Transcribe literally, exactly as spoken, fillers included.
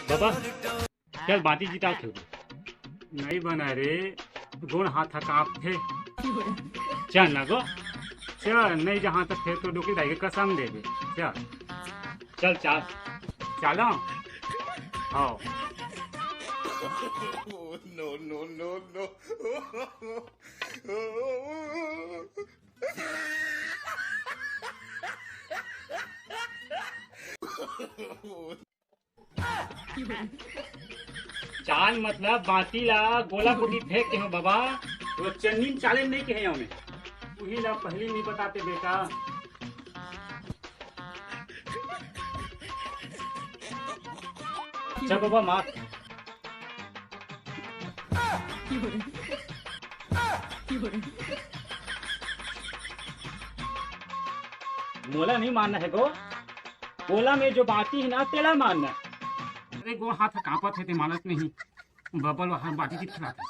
बाबा, चल बांटी जिता खेल। नहीं बना रे, गोड़ हाथ ह कांपथे। चल ना गो। चल, नहीं जहाँ तक थे तो डोकरी दाई के कसम दे दे। चल। चल, चल। चलो। हाँ। No, no, no, no। चाल मतलब बांटी ला गोला कोती फेंक के हो बाबा। वो चन्नी में चाले नहीं कहे हमें। उही ला पहली नहीं बताते बेटा। चल बाबा मार। मोला नहीं मारना है गो, गोला में जो बांटी है ना, तेला मारना। अरे गो हाथ कांपत है, ते मानत नहीं। बबल वहाँ बांटी की खिलाते।